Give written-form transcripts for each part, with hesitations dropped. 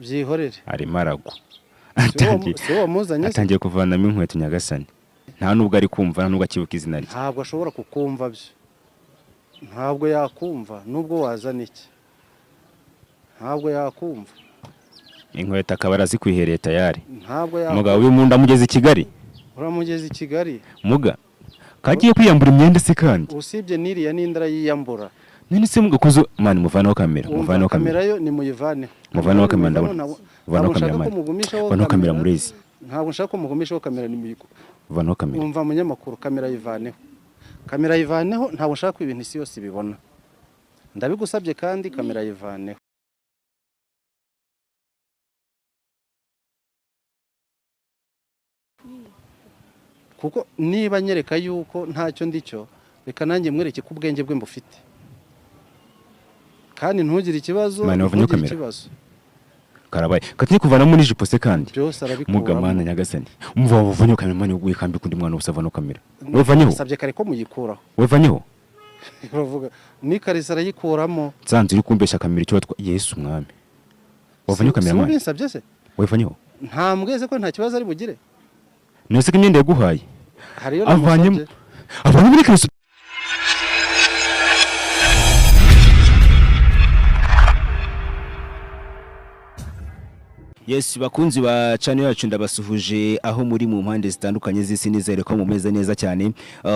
Byihorere. Arimo aragwa. Si uwo muzanye se? Atangiye kuvanamo inkweto nyagasani. Nta nubwo ari kumva, nta nubwo akibuka izina rye. Ntabwo ashobora kukumva byo. Ntabwo yakumva nubwo wazana iki. Ntabwo yakumva. Inkweto akaba arazikwihereye tayari. Ntabwo yakumva. Mugabo uyu muntu amugeze i Kigali. Uramugeza i Kigali. Muga kagiye kwiyambura imyenda se kandi. Usibye n'iriya n'indara yiyambura. None se muga kuzo mani muvanaho kamera, muvanaho kamera. Kamera yo nimuyivaneho. Muvanaho kamera ndabona. Muvanaho kamera mani. Muvanaho kamera murezi. Ntabwo nshaka ko mugumishaho kamera nimuyiko. Muvanaho kamera. Umva munyamakuru kamera yivaneho. Kamera yivaneho ntabwo nshaka ko ibintu isi yose ibibona. Ndabigusabye kandi kamera yivaneho. Kuko niba nyereka yuko ntacyo ndicyo, reka nanjye mwereke ko ubwenge bwe mbufite. Kandi ntugire ikibazo, ntugire ikibazo. Karabaye. Katinye kuvanamo n'ijipo se kandi. Byose arabikuramo. Muga mana nyagasani. Umva wavanye kamera mani wikambika undi mwana usava no kamera. Wavanyeho? Sabye kare ko muyikuraho. Wavanyeho? Uravuga ni karisa arayikuramo. Nsanze uri kumbesha kamera icyo watwa Yesu mwami. Wavanyeho kamera mani? Sinsabye se? Wavanyeho? Nta mbweze ko nta kibazo ari bugire. Nese ko imyenda yaguhaye. Hariyo avanye avanye muri karisa. Yes, bakunzi ba channel yacu ndabasuhuje aho muri mu mpande zitandukanye z'isi, nizere ko mumeze neza cyane.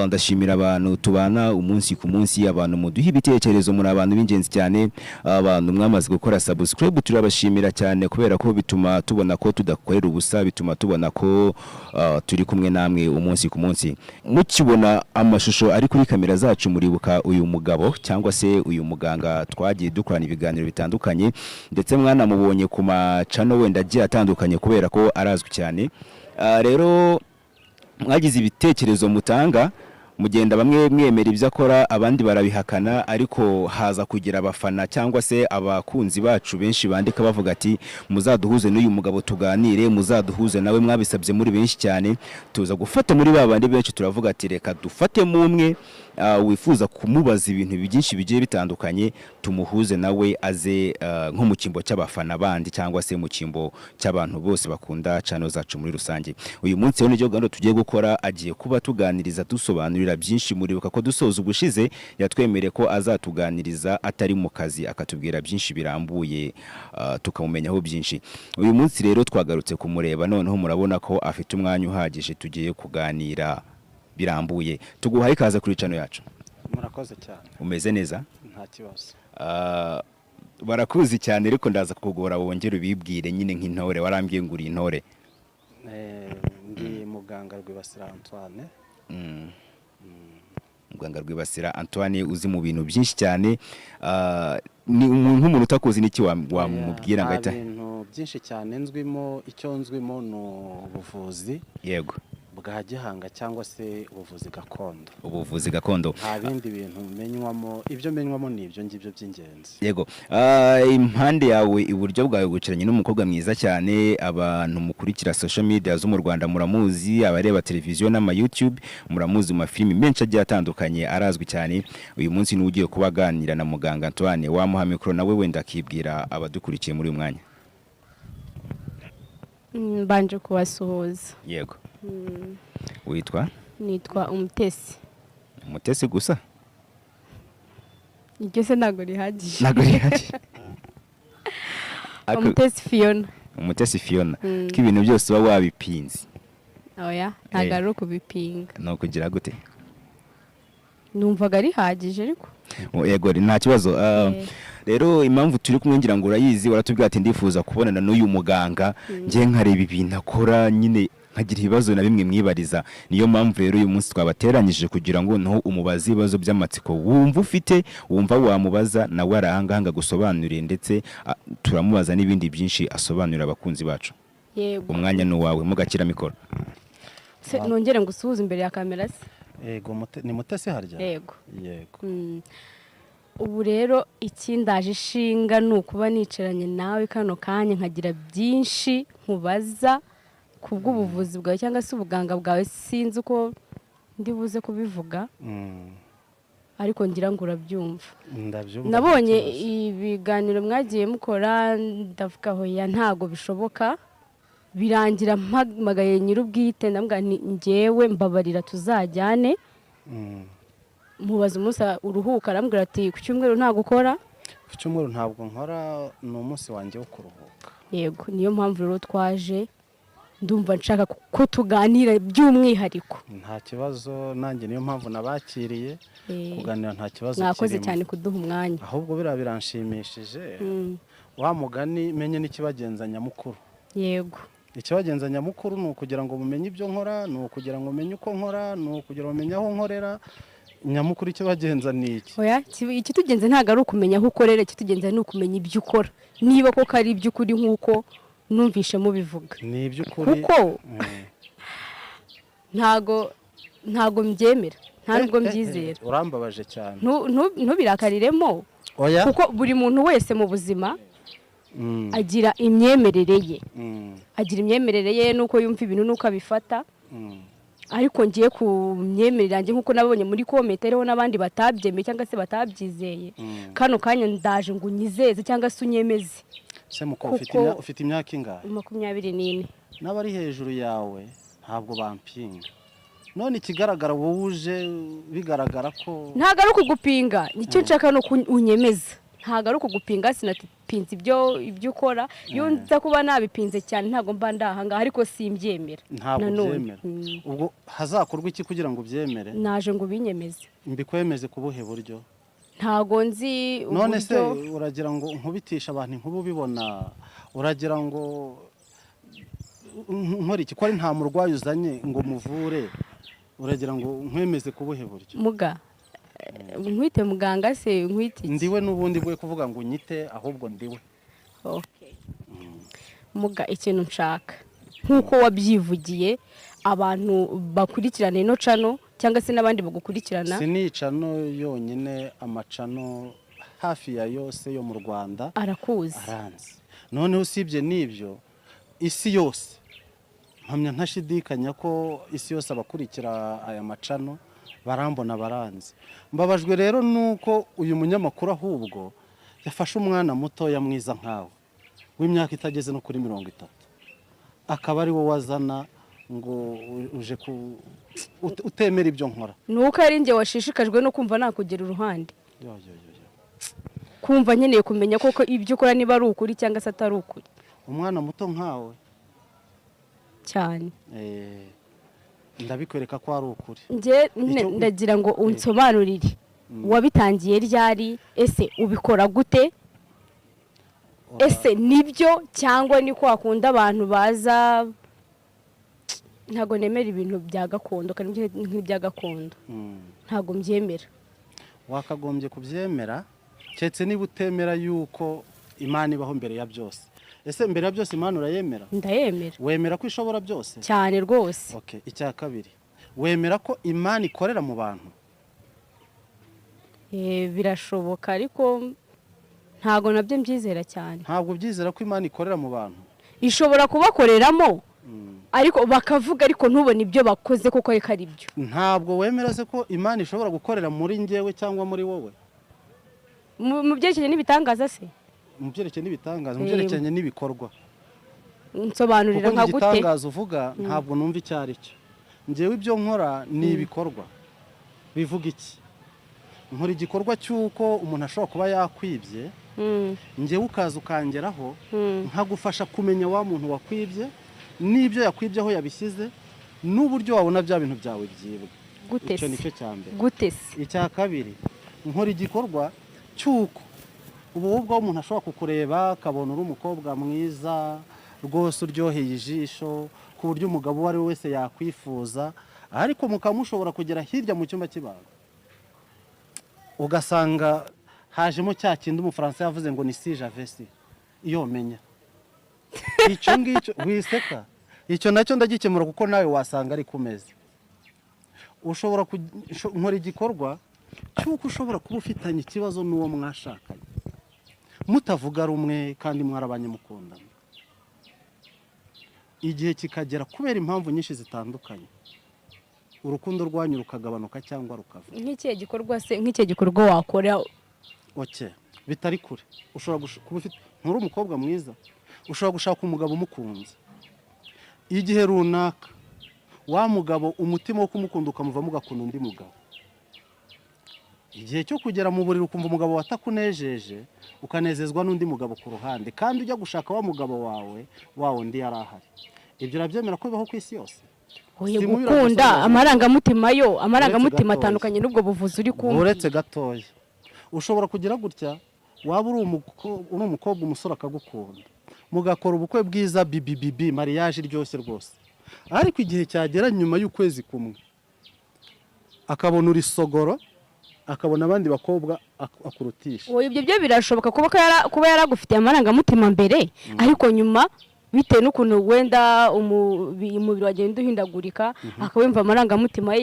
Ndashimira abantu tubana umunsi ku munsi, abantu muduha ibitekerezo, muri abantu b'ingenzi cyane, abantu mwamaze gukora subscribe turabashimira cyane kubera ko bituma tubona ko tudakorera ubusa, bituma tubona ko turi kumwe namwe umunsi ku munsi. Mukibona amashusho ari kuri kamera zacu muribuka uyu mugabo cyangwa se uyu muganga twagiye dukorana ibiganiro bitandukanye, ndetse mwanamubonye ku ma channel wenda agiye atandukanye kubera ko arazwi cyane. Rero mwagize ibitekerezo mutanga, mugenda bamwe mwemera ibyo akora abandi barabihakana, ariko haza kugira abafana cyangwa se abakunzi bacu benshi bandika bavuga ati muzaduhuze n'uyu mugabo tuganire, muzaduhuze nawe, mwabisabye muri benshi cyane. Tuza gufata muri ba bandi benshi turavuga ati reka dufatemo umwe wifuza kumubaza ibintu byinshi bigiye bitandukanye, tumuhuze nawe aze nko mu cyimbo cy'abafana bandi cyangwa se mu cyimbo cy'abantu bose bakunda channel zacu muri rusange. Uyu munsi rero niryo gahunda tugiye gukora, agiye kuba tuganiriza dusobanurira byinshi. Muribuka ko dusoza ubushize yatwemereye ko azatuganiriza atari mu kazi, akatubwira byinshi birambuye, tukamumenyaho byinshi. Uyu munsi rero twagarutse kumureba, noneho murabona ko afite umwanya uhagije, tugiye kuganira birambuye. Tuguhaye ikaze kuri channel yacu. Murakoze cyane. Umeze neza? Nta kibazo. Barakuzi cyane ariko ndaza kugora wongere ubibwire nyine nk'intore, warambwiye ngo uri intore. Ndi muganga Rwibasira Antoine. Muganga Rwibasira Antoine uzi mu bintu byinshi cyane. Ni nk'umuntu utakuzi n'iki wamubwira ngo ahita? Ibintu byinshi cyane nzwimo, icyo nzwimo ni ubuvuzi. Yego. Bwa gihanga cyangwa se ubuvuzi gakondo. Ubuvuzi gakondo. Nta bindi bintu menywamo, ibyo menywamo ni ibyo ngibyo by'ingenzi. Yego. Impande yawe iburyo bwawe guceranye n'umukobwa mwiza cyane, abantu mukurikira social media zo mu Rwanda muramuzi, abareba televiziyo n'ama YouTube muramuzi mu mafilimi menshi agiye atandukanye, arazwi cyane. Uyu munsi ni ugiye kubaganira na muganga Antoine, wamuha mikoro nawe wenda akibwira abadukurikiye muri uyu mwanya. Mbanje kubasuhuza. Yego. Witwa? Nitwa Umutesi. Umutesi gusa? Iryo se ntago rihagije. Ntago rihagije. Umutesi Fiona. Umutesi Fiona. Ko ibintu byose uba wabipinze. Oya, ntago ari ukubipinga. No kugira gute? Numvaga rihagije ariko. Yego nta kibazo. Rero impamvu turi kumwe ngira ngo urayizi, waratubwira ati ndifuza kubonana n'uyu muganga, ngiye nkareba ibintu akora nyine nkagira ibibazo na bimwe mwibariza. Niyo mpamvu rero uyu munsi twabateranyije kugira ngo naho umubaze ibibazo by'amatsiko wumva ufite, wumva wamubaza nawe arahangahanga gusobanurire, ndetse turamubaza n'ibindi byinshi asobanurira abakunzi bacu. Yego. Umwanya ni wawe, mugakira mikoro. Se nongere ngusuhuze imbere ya kamera se? Yego, ni Mutesi harya? Yego. Yego. Ubu rero ikindaje ishinga ni ukuba nicaranye nawe kano kanya nkagira byinshi nkubaza kubw'ubuvuzi bwawe cyangwa se ubuganga bwawe, sinzi uko ndi buze kubivuga. Ariko ngira ngo urabyumva. Ndabyumva. Nabonye ibiganiro mwagiye mukora, ndavuga hoya ntago bishoboka. Birangira mpamagaye nyir'ubwite, ndamubwira nti njyewe mbabarira tuzajyane. Mubaza umunsi uruhuka, arambwira ati ku cyumweru ntago ukora. Ku cyumweru ntabwo nkora, ni umunsi wanjye wo kuruhuka. Yego, niyo mpamvu rero twaje, ndumva nshaka ko tuganira by'umwihariko. Nta kibazo, nanjye niyo mpamvu nabakiriye kuganira, nta kibazo. Mwakoze cyane kuduha umwanya. Ahubwo biriya biranshimishije. Wa mugani menye n'ikibagenza nyamukuru. Yego. Ikibagenza nyamukuru ni ukugira ngo mumenye ibyo nkora, ni ukugira ngo mumenye uko nkora, ni ukugira ngo mumenye aho nkorera. Nyamukuru ikibagenza ni iki? Oya, ikitugenza ntabwo ari ukumenya aho ukorera, ikitugenza ni ukumenya ibyo ukora, niba koko ari iby'ukuri nk'uko numvishe mubivuga. Ni iby'ukuri. Kuko ntago mbyemera, nta nubwo mbyizera. Urambabaje cyane. Ntubirakariremo. Oya. Kuko buri muntu wese mu buzima agira imyemerere ye. Agira imyemerere ye nuko yumva ibintu nuko abifata. Ariko ngiye ku myemerere yanjye nkuko nabonye muri comment rero n'abandi batabyemeye cyangwa se batabyizeye. Kano kanya ndaje ngo unyizeze cyangwa se unyemeze. Se muko ufite imyaka ingahe? 24. N'abari hejuru yawe ntabwo bampinga. None ikigaragara wowe uje bigaragara ko ntago ari ukugupinga, nicyo nshaka no unyemeza. Ntago ari ukugupinga, sinatipinze ibyo ukora. Iyo nza kuba nabipinze cyane ntago mba ndahanga, ariko simbyemera. Ntabwo byemera. Ubwo hazakorwa iki kugira ngo ubyemere? Naje ngo ubinyemeze. Mbikwemeze kubuhe buryo? Ntago nzi uburyo. None se uragira ngo nkubitisha abantu inkubu ubibona? Uragira ngo nkora iki ko ari nta murwayi uzanye ngo muvure? Uragira ngo nkwemeze kubuhe buryo? Muga nkwite muganga se nkwite iki? Ndiwe n'ubundi bwe kuvuga ngo unyite, ahubwo ndiwe. Okay. Muga ikintu nshaka nkuko wabyivugiye abantu bakurikirana ino cano cyangwa se n'abandi bagukurikirana. Sinicano yonyine, amacano hafi ya yose yo mu Rwanda arakuzi, aranzi. None usibye n'ibyo, isi yose mpamya ntashidikanya ko isi yose abakurikira aya macano barambona, baranzi. Mbabajwe rero nuko uyu munyamakuru ahubwo yafashe umwana muto ya mwiza nkawe w'imyaka itageze no kuri 30, akaba ari wo wazana ngo uje ku utemera ibyo nkora. Nuko ari nge washishikajwe no kumva nakugera uruhande. Kumva nkeneye kumenya koko ibyo ukora niba ari ukuri cyangwa se atari ukuri. Umwana muto nkawe cyane. Ndabikwereka ko ari ukuri. Nge ndagira ngo unsobanurire wabitangiye ryari, ese ubikora gute, ese nibyo cyangwa ni ko akunda abantu baza? Ntago nemera ibintu bya gakondo, kandi nk'ibya gakondo ntago mbyemera. Wakagombye kubyemera keretse niba utemera yuko Imana ibaho mbere ya byose. Ese mbere ya byose Imana urayemera? Ndayemera. Wemera ko ishobora byose? Cyane rwose. Okay, icya kabiri, wemera ko Imana ikorera mu bantu? Birashoboka, ariko ntago nabyo mbyizera cyane. Ntabwo byizera ko Imana ikorera mu bantu? Ishobora kubakoreramo ariko bakavuga, ariko ntubone ibyo bakoze kuko ariko ari byo. Ntabwo wemera se ko Imana ishobora gukorera muri njyewe cyangwa muri wowe? Mu byerekeranye n'ibitangaza se? Mu byerekeranye n'ibitangaza, mu byerekeranye n'ibikorwa. Nsobanurira nka gute? Igitangaza uvuga ntabwo numva icyo ari cyo. Njyewe ibyo nkora ni ibikorwa. Bivuga iki? Nkora igikorwa cy'uko umuntu ashobora kuba yakwibye, njyewe ukaza ukangeraho nkagufasha kumenya wa muntu wakwibye n'ibyo yakwibye aho yabishyize n'uburyo wabona bya bintu byawe byibwe. Icyo nicyo cya mbere. Gute se? Icya kabiri, nkora igikorwa cy'uko ubu ubwo umuntu ashobora kukureba akabona uri umukobwa mwiza rwose uryoheye ijisho ku buryo umugabo uwo ari we wese yakwifuza, ariko mukamushobora kugera hirya mu cyumba cy'ibanga ugasanga hajemo cya kindi umufaransa yavuze ngo ni si javesi iyo menya. Icyo ngicyo wiseka, icyo nacyo ndagikemura kuko nawe wasanga ari kumeze. Ushobora nkora igikorwa cy'uko ushobora kuba ufitanye ikibazo n'uwo mwashakanye mutavuga rumwe kandi mwarabanye mukundana, igihe kikagera kubera impamvu nyinshi zitandukanye Urukundo rwanyu rukagabanuka cyangwa rukava. Nk'ikihe gikorwa se? Nk'ikihe gikorwa wakora? Okay, bitari kure, ushobora kuba ufite, nturi umukobwa mwiza, ushobora gushaka umugabo umukunze igihe runaka, wa mugabo umutima wo kumukunda ukamuvamo, ugakunda undi mugabo. Igihe cyo kugera mu buriri ukumva umugabo watakunejeje, ukanezezwa n'undi mugabo ku ruhande, kandi ujya gushaka wa mugabo wawe, wa wundi yari ahari. Ibyo urabyemera ko bibaho ku isi yose? Oya, Si mubi. gukunda Uragusobanurira. Amarangamutima yo, amarangamutima Gatoya. atandukanye n'ubwo buvuzi uri kumbwira. Uretse gatoya, ushobora kugira gutya, waba uri umukobwa, umusore akagukunda, mugakora ubukwe bwiza, bibibibi, mariage iryoshye rwose, ariko igihe cyagera nyuma y'ukwezi kumwe akabona uri sogoro, akabona abandi bakobwa akurutisha. Oya, ibyo byo birashoboka kuba yaragufitiye amarangamutima mbere, ariko nyuma bitewe n'ukuntu wenda umubiri wagenda uhindagurika, akaba yumva amarangamutima ye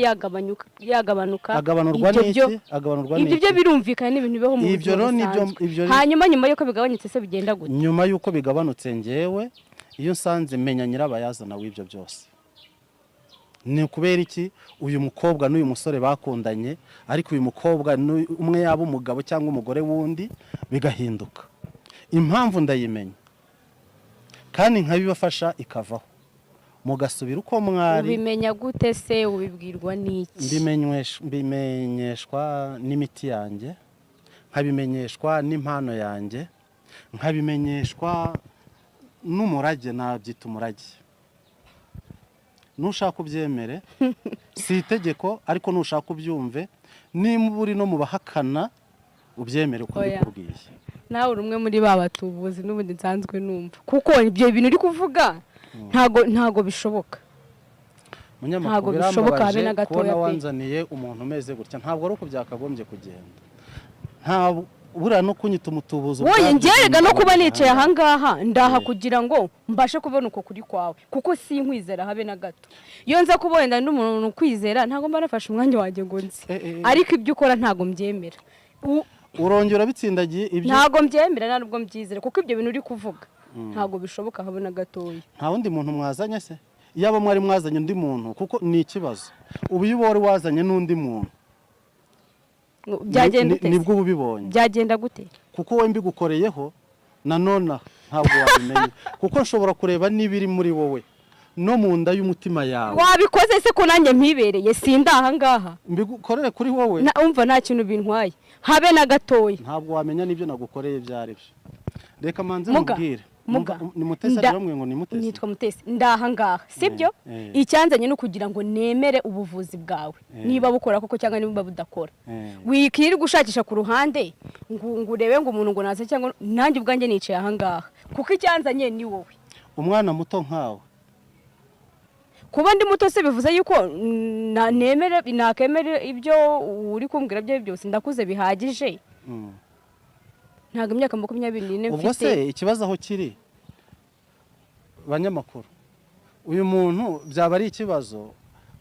yagabanuka. Agabanurwa Ibyo n'iki? Agabanurwa Ibyo byo n'iki? birumvikana, ni ibintu bibaho mu Ibyo buzima rero nibyo- busanzwe. Ibyo Hanyuma nyuma y'uko bigabanyutse se bigenda gute? Nyuma y'uko bigabanutse, ngewe iyo nsanze menya nyirabayazana w'ibyo byose ni ukubera iki uyu mukobwa n'uyu musore bakundanye, ariko uyu mukobwa umwe yaba umugabo cyangwa umugore w'undi bigahinduka. Impamvu ndayimenya kandi nkabibafasha, ikavaho, mugasubira uko mwari. Ubimenya gute se? Ubibwirwa n'iki? Mbimenyeshwa n'imiti yanjye, nkabimenyeshwa n'impano yanjye, nkabimenyeshwa n'umurage, nabyita umurage. Nushaka ubyemere, si itegeko, ariko nushaka ubyumve, nimba uri no mu bahakana ubyemere uko Oya. mbikubwiye. Nawe uri umwe muri ba batubuzi n'ubundi nsanzwe numva, kuko ibyo bintu uri kuvuga ntago bishoboka. Munyamakuru, Ntabwo bishoboka habe birambabaje na gatoya kubona pe. wanzaniye umuntu umeze gutya. Ntabwo ari uko byakagombye kugenda. Ntabwo buriya no kunyita umutubuzi Wowe, ubwabyo ngerega no kuba nicaye ahangaha. Ahangaha ndaha kugira ngo mbashe kubona uko kuri kwawe, kuko sinkwizera habe na gato. Iyo nza kuba wenda ndi umuntu ukwizera, ntabwo mba nafashe umwanya wanjye ngo nzi. Ariko ibyo ukora ntabwo mbyemera. Urongera bitsindagiye ibyo. Ntabwo mbyemera, nta nubwo mbyizera, kuko ibyo bintu uri kuvuga ntabwo bishoboka habe na gatoya. Nta wundi muntu mwazanye se? Iyaba mwari mwazanye undi muntu, kuko ni ikibazo ubu iyo wari wazanye n'undi muntu Byagenda ute se? nibwo uba ubibonye. Byagenda gute? Kuko wowe mbigukoreyeho nanone ntabwo wabimenya, kuko nshobora kureba n'ibiri muri wowe no mu nda y'umutima yawe. Wabikoze se ko nanjye mpibereye, sindi ahangaha? Mbigukorere kuri wowe. Umva, nta kintu bintwaye habe na gatoya. Ntabwo wamenya n'ibyo nagukoreye ibyo ari byo. Reka manze Muga, mubwire. Muga. Ni Mutesi? Bamwe ngo ni Mutesi. Nitwa Mutesi, ndahangaha, sibyo? Icyanzanye ni ukugira ngo nemere ubuvuzi bwawe, niba bukora koko cyangwa niba budakora. Wikirirwa ushakisha ku ruhande ngo urebe ngo umuntu ngo naze, cyangwa nanjye ubwanjye nicaye ahangaha kuko icyanzanye ni wowe. Umwana muto nkawe. Kuba ndi muto se bivuze yuko nemere nakemere ibyo uri kumbwira byo byose? Ndakuze bihagije. Ntabwo imyaka 24 Ubwo mfite. se ikibazo aho kiri, banyamakuru, uyu muntu byaba ari ikibazo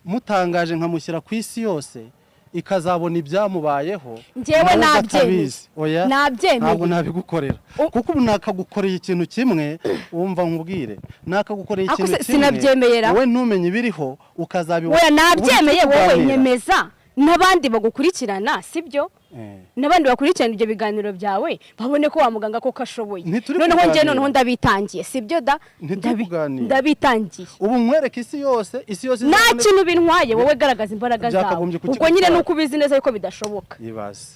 mutangaje nkamushyira ku isi yose ikazabona ibyamubayeho, Njyewe nawe ubwo nabyemeye. atabizi. Oya, Nabyemeye. ntabwo nabigukorera, kuko ubu nakagukoreye ikintu kimwe, wumva nkubwire, nakagukoreye Ako ikintu se kimwe, sinabyemeyera. wowe ntumenye ibiriho, ukazabibona. Wowe nabyemeye, Ubu wowe tuganira. nyemeza n'abandi bagukurikirana, sibyo? N'abandi bakurikirana ibyo biganiro byawe babone ko wa muganga koko ashoboye. Ntituri Noneho njye kuganira. noneho ndabitangiye, sibyo da? Ntituri kuganira. Ndabitangiye. Ubu nkwereke isi yose, isi yose Nta izabone- kintu bintwaye, wowe garagaza imbaraga zawe. Byakagombye Ubwo nyine kukigutwara. nuko ubizi neza yuko bidashoboka. Ibaze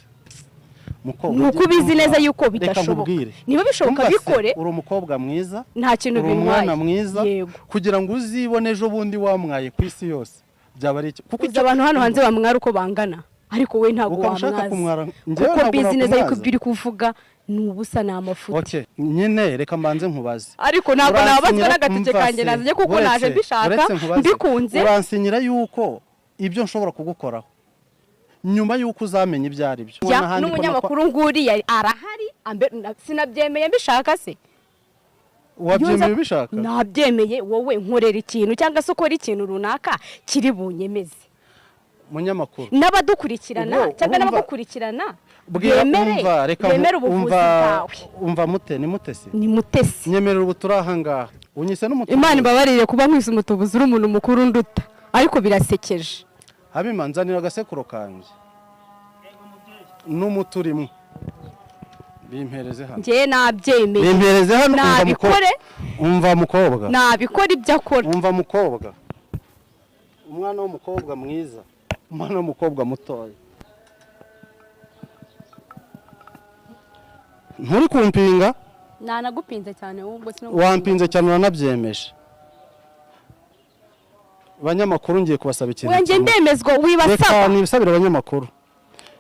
mukobwa, Ni uko ubizi neza yuko Reka bidashoboka. nkubwire. Niba bishoboka, Umva se, bikore. uri umukobwa mwiza, Nta kintu uri bintwaye. umwana mwiza. Yego. Kugira ngo uzibone ejo bundi wamwaye ku isi yose byaba ari iki? Kuko Uzi abantu hano hanze bamwara uko bangana, ariko we ntabwo Ukaba ushaka wamwaza, kumwara, njyewe kuko ntabwo mbizi neza yuko nakumwaza. ibyo uri kuvuga ni ubusa, ni amafuti. Okay, nyine reka mbanze nkubaze. Ariko ntabwo nabazwa Uransinyira- n'agatike umva kanjye se, nazanye, kuko naje mbishaka, uretse nkubaze. mbikunze. Uransinyira yuko ibyo nshobora kugukoraho nyuma yuko uzamenya ibyo ari byo. Ya, N'ahandi ko n'umunyamakuru nguriya arahari, sinabyemeye mbishaka se? Wabyemeye ubishaka? Nabyemeye. Wowe nkorera ikintu cyangwa se ukora ikintu runaka kiri bunyemeze. Munyamakuru, N'abadukurikirana Ubwo cyangwa urumva- n'abagukurikirana Bwira, bemere, umva, reka bemere ubuvuzi umva, bwawe. Umva mute, ni Mutesi? Ni Mutesi. Nyemerera, ubu turi ahangaha unyise n'umutuku. Imana imbabarire kuba nkwise umutubuzi, uri umuntu mukuru nduta, ariko birasekeje. Habima, nzanira agasekuro kanjye n'umuti urimo, bimpereze hano. Njye nabyemeye. Bimpereze hano. Nabikore. Umva mukobwa. Nabikora ibyo akora. Umva mukobwa, umwana w'umukobwa mwiza, umwana w'umukobwa mutoya, nturi kumpinga. Nanagupinze cyane ahubwo. Wampinze cyane, uranabyemeje. Abanyamakuru, ngiye kubasaba ikintu Njye kimwe. ndemezwa. Reka Wibasaba. nibisabire abanyamakuru.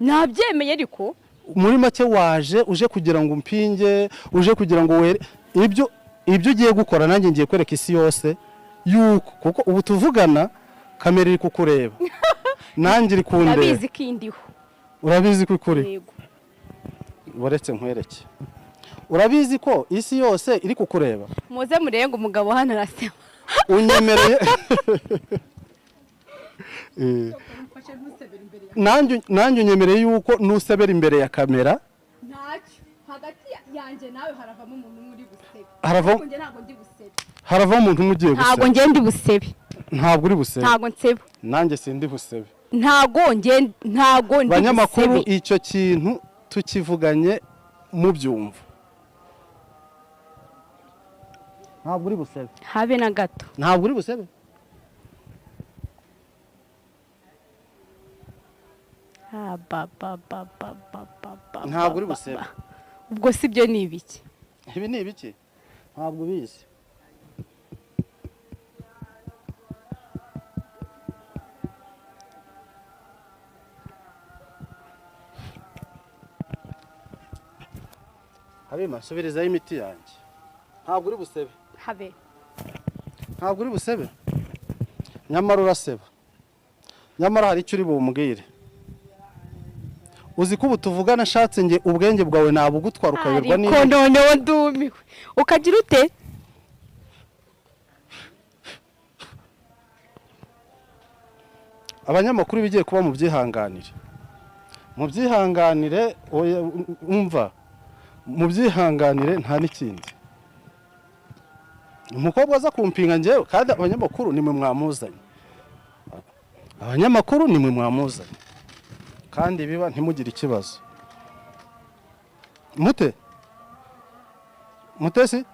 Nabyemeye ariko. Muri make waje uje kugira ngo umpinge, uje kugira ngo were ibyo ugiye gukora. Nanjye ngiye kwereka isi yose yuko, kuko ubu tuvugana kamera iri kukureba, nanjye iri kundeba. Ndabizi ko indiho. Urabizi ko ikuri? Yego. Uretse nkwereke, urabizi ko isi yose iri kukureba? Muze murenge umugabo hano arasema. Unyemereye nanjye unyemereye yuko nusebera imbere ya kamera. Ntacyo, hagati yanjye nawe haravamo umuntu umwe uri busebe. Haravamo. Njye ntabwo ndi busebe. Haravamo umuntu umwe ugiye Ntabwo guseba. njye ndi busebe. Ntabwo uri busebe. Ntabwo nseba. Nanjye sindi busebe. Ntabwo njye, ntabwo ndi Banyamakuru, busebe. icyo kintu tukivuganye mubyumva, ntabwo uri busebe. Habe na gato. Ntabwo uri busebe. Ah, ba, ba, ba, ba, ba, ba, ba, Ntabwo uri ba, busebe. ba. Ubwo si byo, ni ibiki? Ibi ni ibiki? Ntabwo ubizi. Habima, subirizayo imiti yanjye. Ntabwo uri busebe. Habe. Ntabwo uri busebe, nyamara uraseba, nyamara hari icyo uri bumbwire. Uzi ko ubu tuvugana ashatse nge ubwenge bwawe nabugutwara ukayoberwa Ariko niba noneho ndumiwe, ukagira ute? Abanyamakuru, ibigiye kuba mubyihanganire, mubyihanganire. Oya, umva, mubyihanganire, nta n'ikindi. Umukobwa aza kumpinga njyewe, kandi abanyamakuru nimwe mwamuzanye, abanyamakuru nimwe mwamuzanye, kandi biba ntimugire ikibazo. Mute mutesi,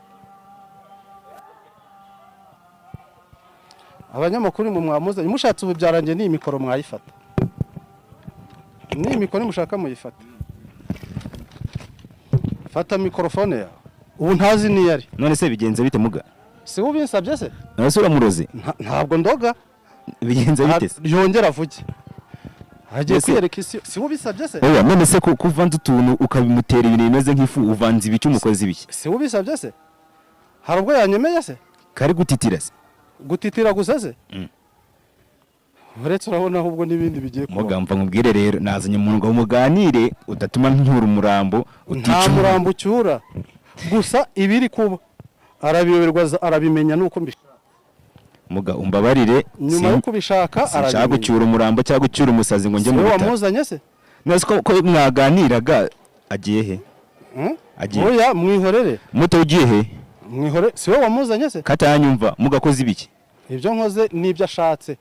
abanyamakuru nimwe mwamuzanye. Mushatse ubu byarangiye, n'iyi mikoro mwayifata, n'iyi mikoro nimushaka muyifata. Fata mikorofone yawe, ubu ntazi niyo ari. None se bigenze bite, muga? Si we ubinsabye se? None se uramuroze? Ntabwo ndoga. Bigenze bite se? Yongera avuge, agiye Mbese- kwiyereka isi. Si we ubisabye se? Oya, none se ko uvanze utuntu ukabimutera ibintu bimeze nk'ifu, uvanze ibiki, umukozi ibiki? Si we ubisabye se? Hari ubwo yanyemeye se? Kari gutitira se? Gutitira gusa se? Uretse urabona ahubwo n'ibindi bigiye kuba. Muga, mva nkubwire rero, nazanye umuntu ngo muganire, udatuma ntura umurambo Nta utica umuntu. murambo ucyura, gusa ibiri kuba arabiyoberwa, arabimenya nuko mbishaka. Muga, umbabarire. Nyuma yo kubishaka Sinshaka arabimenya. gucyura umurambo cyangwa gucyura umusazi ngo njye Si mu we bitaro. wamuzanye se? None se ko mwaganiraga, agiye he? Hmm? Agiye. Oya, mwihorere. Muto, ugiye he? Mwihorere, si we wamuzanye se? Katanyumva, mugakoze ibiki? Ibyo nkoze n'ibyo ashatse.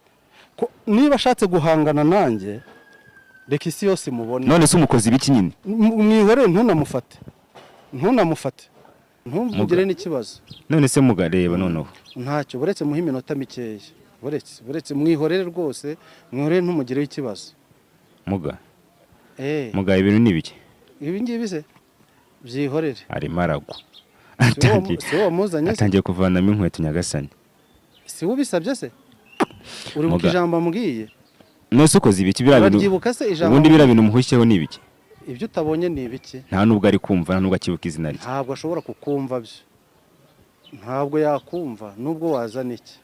Niba ashatse guhangana nanjye, reka isi yose imubone. None se umukozi ibiki nyine? Mwihorere, ntunamufate, ntunamufate, ntumugire Muga. n'ikibazo. None se muga, reba noneho. Ntacyo, buretse muhe iminota mikeya, buretse mwihorere rwose, mwihorere, ntumugireho ikibazo. Muga. Eh. Muga, ibintu ni ibiki? Ibi ngibi se byihorere. Arimo aragwa. Si we si we wamuzanye se? Atangiye kuvanamo inkweto, nyagasani. Si we ubisabye se? Uribuka Muga. ijambo ambwiye? None se ukoze ibiki biriya bintu? Urabyibuka se ijambo? Ubundi biriya bintu muhushyeho ni ibiki? Ibyo utabonye ni ibiki? Nta nubwo ari kumva, nta nubwo akibuka izina rye. Ntabwo ashobora kukumva byo, ntabwo yakumva nubwo wazana iki,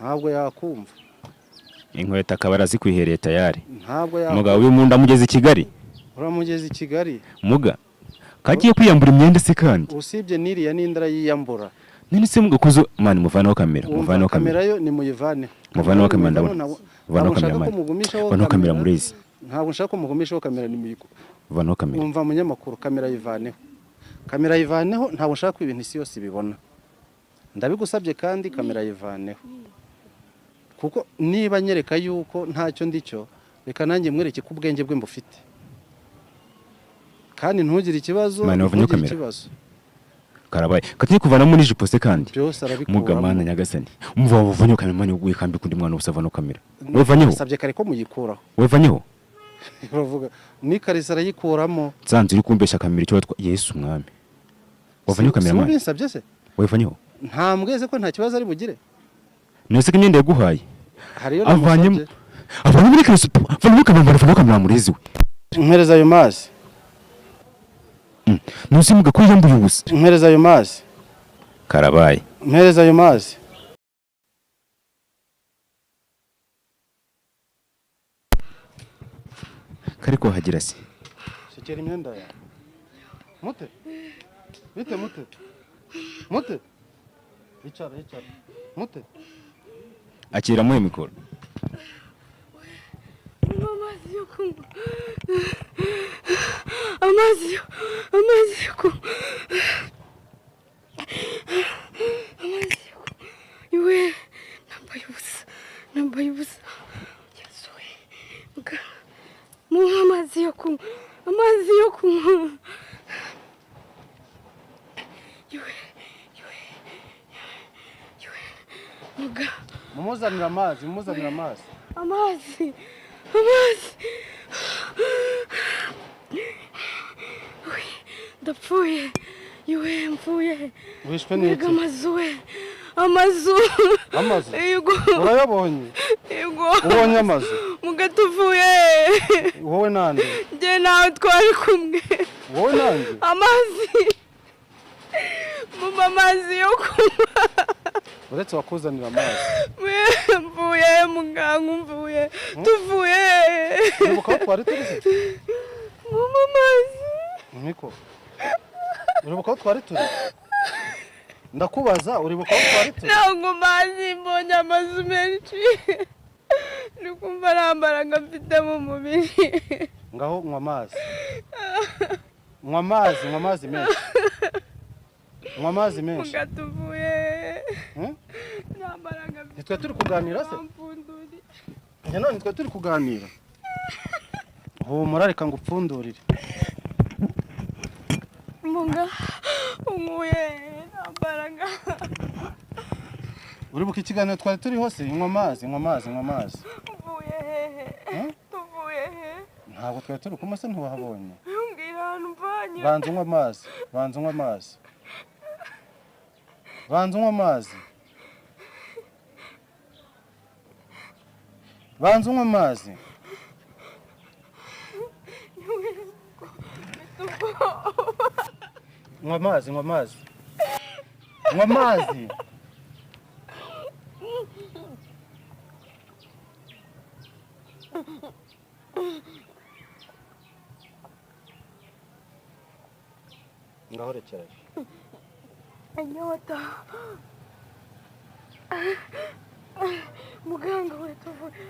ntabwo yakumva. Inkweto akaba arazikwihereye tayari. Ntabwo yakumva. Muga, uyu muntu amugeze i Kigali. Uramugeza i Kigali. Muga, kagiye kwiyambura imyenda se kandi? Usibye n'iriya n'indara yiyambura. None se muga, kuzo mani, muvaneho kamera. Wumva, Muvaneho kamera. Kamera yo nimuyivaneho. Muvaneho kamera, ndabona. Ntabwo Muvaneho nshaka kamera, ko mani. mugumishaho. Muvaneho kamera, murezi. Ntabwo nshaka ko mugumishaho kamera, nimuyiku Muvaneho kamera. Wumva munyamakuru, kamera yivaneho, kamera yivaneho. Ntabwo nshaka ko ibintu isi yose ibibona, ndabigusabye kandi kamera yivaneho. Kuko niba nyereka yuko ntacyo ndicyo, reka nanjye mwereke ko ubwenge bwe mbufite. Kandi ntugire ikibazo, Mane, wavunye ntugire kamera. ikibazo. Karabaye katiri kuvanamo n'ijipo se kandi. Byose arabikuramo. Mugamana nyagasani, umva wavunye kamera mani, wikambika undi mwana ubusa, vano kamera wevanyeho. Nasabye kare ko muyikuraho. Wevanyeho. Uravuga n'ikarisa arayikuramo. Nsanze uri kumbesha kamera icyo watwa Yesu mwami, wavanyeho kamera Si mani. ubinsabye se? Wevanyeho. Ntambweze ko nta kibazo ari bugire. Nese ko imyenda yaguhaye Hariyo avanyemo namusabye. Avanye muri kariso, vanamo kamera, vanamo kamera murezi we. Mpereza ayo mazi. Ntusimuga ko yambuye ubusa. Mpereza ayo mazi. Karabaye. Mpereza ayo mazi. Kari kuhagira se. Shekera imyenda yawe. Mute. Bite mute. Mute. Icara, icara. Mute. Akira muhe mikoro. Amazi yo kunywa, amazi yo kunywa, amazi yo kunywa. Iwe, nambaye ubusa, nambaye ubusa. Yesu we. Muhe amazi yo kunywa, amazi yo kunywa. Iwe, iwe, iwe. Muga. Mumuzanira amazi, mumuzanira amazi. Amazi, amazi. Uy, ndapfuye. Iwe, mpfuye. Wishwe Mbega n'iki? amazu we, amazu. Amazu? Yego. Urayabonye? Yego. Ubonye amazu? Muga, tuvuye. Wowe nande? Njye nawe twari kumwe. Wowe nande? Amazi, mumpa amazi yo kunywa. Uretse wakuzanira amazi. Mwe, mvuye muganga, mvuye, tuvuye. Uribuka aho twari turi se? Mumpa amazi. Niko. Uribuka aho twari turi? Ndakubaza, uribuka aho twari turi? Ntabwo mazi, mbonye amazu menshi, ndi kumva nta mbaraga mfite mu mubiri. Ngaho nywa amazi. Nywa amazi, nywa amazi menshi. Nywa amazi menshi. Muga, tuvuye. Hmm? Nta mbaraga mfite. Ntitwe turi kuganira se? Bampfunduriye. Njye none twe turi kuganira. Humura, reka ngupfundurire. Muga, unkuye, nta mbaraga. Uribuka ikiganiro twari turiho se? Nywa amazi, nywa amazi, nywa amazi. Tuvuye hehe? Hmm? Tuvuye he? Ntabwo twari turi kumwe se? Ntiwahabonye? Mbwira ahantu mvanye. Banza unywa amazi, banza unywa amazi. Banza unywa amazi. Banza unywa amazi. Nywa amazi, nywa amazi. Nywa amazi. Ngaho rekera. Inyota. Muganga we, tuvuye.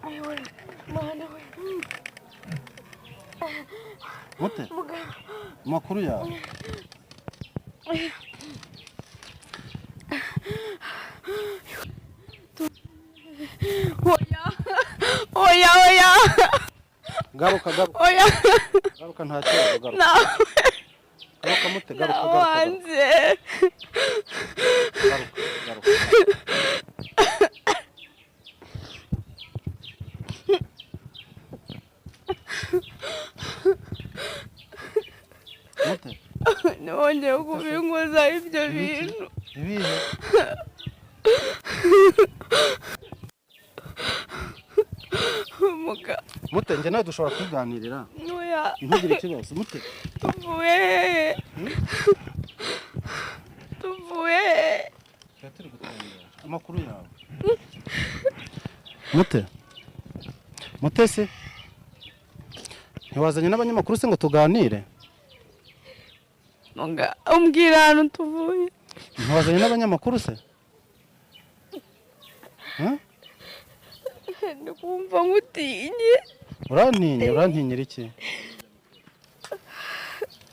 Ayiwe, mana we. Mute, Muganga. amakuru yawe. Oya, oya, oya. Garuka, garuka. Oya. Garuka, nta kibazo, garuka. Nawe. Garuka mute, garuka, Nawe garuka. wanze. Garuka, garuka. Mute, Nongeye kubinkoza ibyo bintu. Ibihe? Muga. Mute, njye nawe dushobora kwiganirira. Oya. Ntugire ikibazo, mute. Tuvuye hehe? Tuvuye hehe? Tuba turi gutembera. Amakuru yawe. Mute. Mutesi. Ntiwazanye n'abanyamakuru se ngo tuganire? Muga, umbwira ahantu tuvuye. Ntiwazanye n'abanyamakuru se? Huh? Ndi kumva ngutinye. Urantinya, urantinyira iki?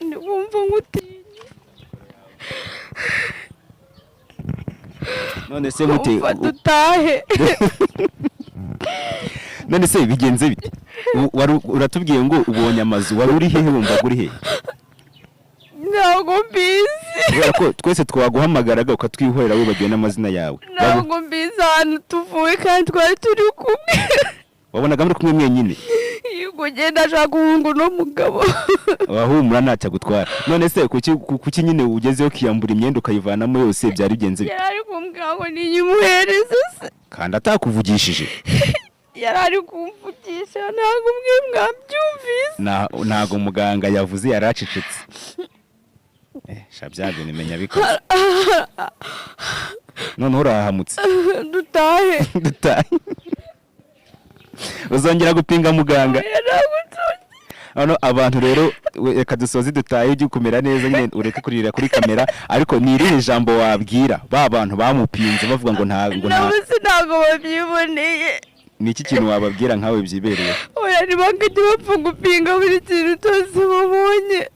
Ndi kumva ngutinye. None se mute Umva dutahe. None se bigenze bite? Uratubwiye ngo ubonye amazu, wari uri hehe? Wumvaga uri hehe? Ntabwo mbizi. Kubera ko twese twaguhamagaraga ukatwihorera, wibagiwe n'amazina yawe. Ntabwo mbizi ahantu tuvuye kandi twari turi kumwe. Wabonaga muri kumwe mwenyine? Yego, ugenda ashaka guhunga uno mugabo. Wahumura, ntacyo agutwara. None se kuki nyine ugezeyo ukiyambura imyenda ukayivanamo yose? Byari bigenze bite? Yari ari kumbwira ngo ninyimuhereze se. Kandi atakuvugishije? Yari ari kumvugisha, ntabwo mwe mwabyumvise. Ntago muganga yavuze, yaracecetse. Sha, bya bintu menya bikoze. Noneho urahahamutse. Dutahe. Dutahe. Uzongera gupinga muganga? Oya, ntabwo nzongera. Hano abantu rero, reka dusoze dutahe, ujye kumera neza nyine, ureke kurira kuri kamera. Ariko ni irihe jambo wabwira ba bantu bamupinze bavuga ngo nta Nabo se ntabwo babyiboneye? Ni iki kintu wababwira nkawe byibereye? Oya, ntibakajya bapfa gupinga buri kintu cyose babonye.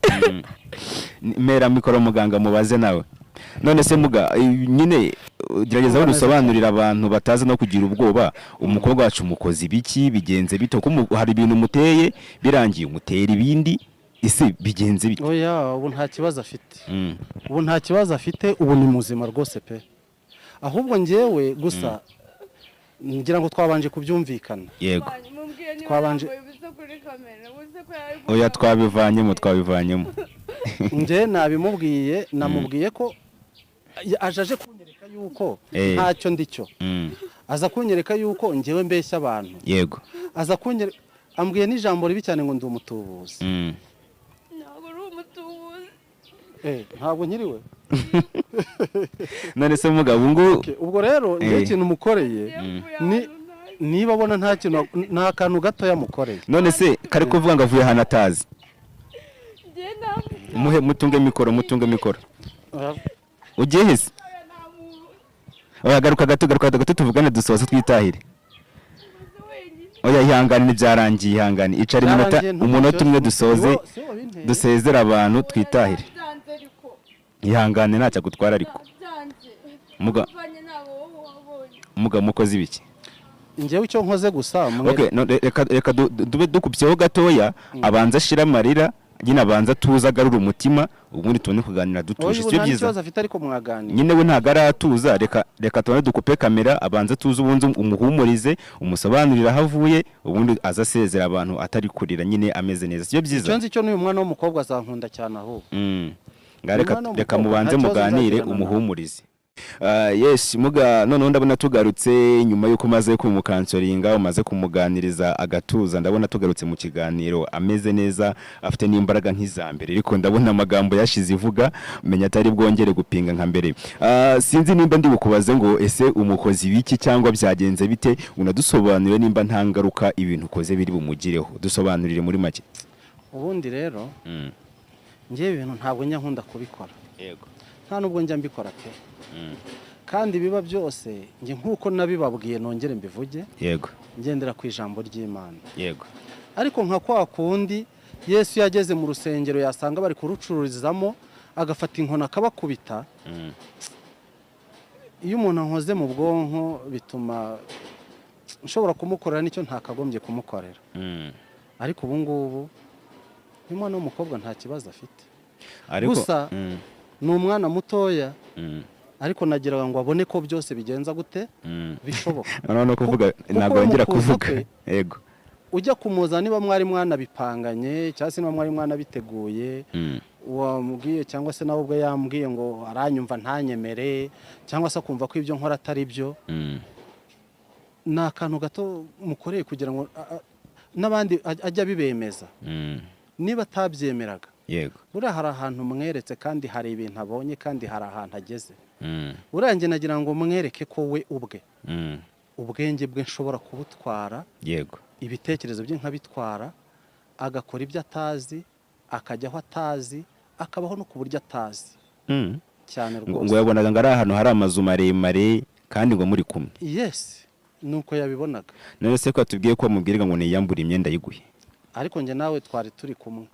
Mera mikoro muganga mubaze nawe. None se muga, nyine gerageza aho dusobanurira abantu batazi no kugira ubwoba. Umukobwa wacu umukozi biki? Bigenze bite? Kuko hari ibintu umuteye, birangiye umutera ibindi. Ese bigenze bite? Oya, ubu nta kibazo afite. Ubu nta kibazo afite, ubu ni muzima rwose pe. Ahubwo njyewe gusa ngira ngo twabanje kubyumvikana. Yego. Oya. Oya, twabivanyemo, twabivanyemo. Njye nabimubwiye, namubwiye ko aje kunyereka yuko ntacyo ndicyo. Aza kunyereka yuko njyewe mbeshya abantu. Aza kunyereka, ambwiye n'ijambo ribi cyane ngo ndi umutubuzi. Ntabwo uri umutubuzi. Ntabwo nkiriwe. None se mugabo ngo Okay, ubwo rero njye ikintu mukoreye ni niba abona nta kintu, nta kantu gatoya mukoreye. None se kari kuvuga ngo avuye ahantu atazi? Muhe, mutunge mikoro, mutunge mikoro. Ugiye hese? Oya, garuka gato, garuka gato tuvugane, dusoze twitahire. Oya, ihangane, ntibyarangiye, ihangane, icara iminota Byarangiye, ntugire umunota umwe ikibazo. dusoze. Si wowe wabinteye. Dusezere abantu twitahire. Ihangane, ntacyo agutwara ariko. Muga, mukozi ibiki? Njyewe icyo nkoze gusa Okay, no, reka dube dukubyeho gatoya, abanza ashira amarira nyine, abanza atuze, agarura umutima, ubundi tubone kuganira Oya, dutuje. ubu Sibyo? nta Byiza. n'ikibazo afite, ariko mwaganira. Nyine we ntabwo aratuza. Reka tubone dukupe kamera, abanza atuze, ubundi umuhumurize, umusobanurire aho avuye, ubundi aza asezera abantu atari kurira nyine, ameze neza. Sibyo Icyo byiza? nzi cyo n'uyu mwana w'umukobwa azankunda cyane ahubwo. Nga reka Umwana reka w'umukobwa, mubanze nta kibazo muganire, nzagirana nawe. umuhumurize. Yes muga, noneho ndabona tugarutse nyuma y'uko umaze kumukansoringa, umaze kumuganiriza agatuza. Ndabona tugarutse mu kiganiro ameze neza, afite n'imbaraga nk'iza mbere, ariko ndabona amagambo yashize ivuga, menya atari bwongere gupinga nka mbere. Sinzi nimba ndi bukubaze ngo ese umukozi w'iki cyangwa byagenze bite, unadusobanurire nimba nta ngaruka ibintu ukoze biri bumugireho. Dusobanurire muri make. Ubundi rero njyewe ibintu ntabwo njya nkunda kubikora. Nta nubwo njya mbikora pe. Kandi biba byose njye nk'uko nabibabwiye, nongere mbivuge, ngendera ku ijambo ry'Imana. Ariko nka kwa kundi Yesu yageze mu rusengero, yasanga bari kurucururizamo, agafata inkoni akabakubita. Iyo umuntu ankoze mu bwonko bituma nshobora kumukorera nicyo ntakagombye kumukorera. Ariko ubu ngubu uyu mwana w'umukobwa nta kibazo afite. Ariko Gusa ni umwana mutoya, ariko nagiraga ngo abone ko byose bigenza gute, bishoboka. Noneho no kuvuga Kuko ntabwo yongera mu kuza kuvuga. kwe, ujya kumuza, niba mwari mwanabipanganye cyangwa se niba mwari mwanabiteguye, wamubwiye cyangwa se nawe ubwe yambwiye ngo aranyumva ntanyemere, cyangwa se akumva ko ibyo nkora atari byo, ni akantu gato mukoreye kugira ngo n'abandi ajye abibemeza niba atabyemeraga. Buriya hari ahantu mweretse, kandi hari ibintu abonye, kandi hari ahantu ageze. Buriya njye nagira ngo mwereke ko we ubwe ubwenge bwe nshobora kubutwara, ibitekerezo bye nkabitwara, agakora ibyo atazi, akajya aho atazi, akabaho no ku buryo atazi cyane Ngo rwose. yabonaga ngo ari ahantu hari amazu maremare kandi ngo muri kumwe. Yes, nuko yabibonaga. None se ko atubwiye ko bamubwiraga ngo niyambure imyenda yiguye? Ariko njye nawe twari turi kumwe,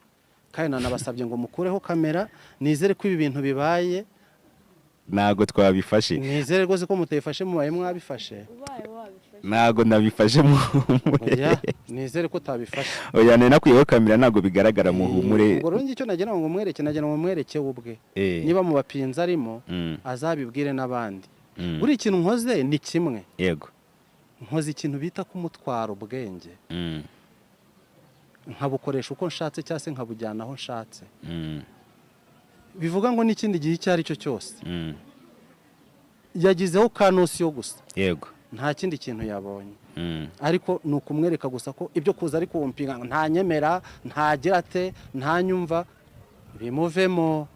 kandi nanabasabye ngo mukureho kamera. Nizere ko ibi bintu bibaye. Ntago twabifashe. Nizere rwose ko mutayifashe, mubaye mwabifashe. Ntago nabifashe, muhumure. Oya, nizere ko utabifashe. Oya, nari nakwiyeho kamera, ntago bigaragara, muhumure. Ubwo rero icyo nagira ngo mwereke, nagira ngo mwereke we ubwe, niba mu bapinzi arimo, azabibwire n'abandi. Buri kintu nkoze ni kimwe. Nkoze ikintu bita kumutwara ubwenge, nkabukoresha uko nshatse cyangwa se nkabujyana aho nshatse. Bivuga ngo n'ikindi gihe icyo ari cyo cyose yagizeho ka notion gusa, nta kindi kintu yabonye. Ariko ni ukumwereka gusa ko ibyo kuza ari kumpinga, ntanyemera, ntagira ate, ntanyumva, bimuvemo,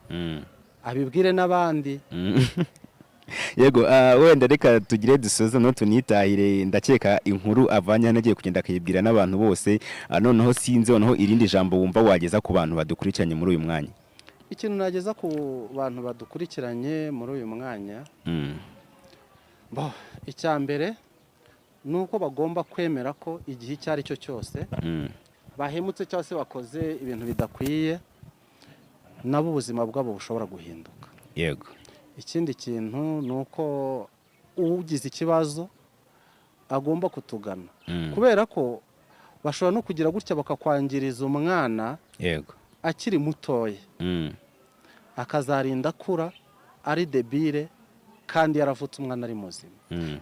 abibwire n'abandi. Yego, wenda reka tugire dusoze no tunitahire. Ndakeka inkuru avanye hano agiye kugenda akayibwira n'abantu bose. Noneho sinzi, noneho irindi jambo wumva wageza ku bantu badukurikiranye muri uyu mwanya? Ikintu nageza ku bantu badukurikiranye muri uyu mwanya, bo, icya mbere ni uko bagomba kwemera ko igihe icyo ari cyo cyose bahemutse cyangwa se bakoze ibintu bidakwiye, nabo ubuzima bwabo bushobora guhinduka. Ikindi kintu ni uko ugize ikibazo agomba kutugana, kubera ko bashobora no kugira gutya bakakwangiriza umwana akiri mutoya, akazarinda akura ari débile kandi yaravutse umwana ari muzima.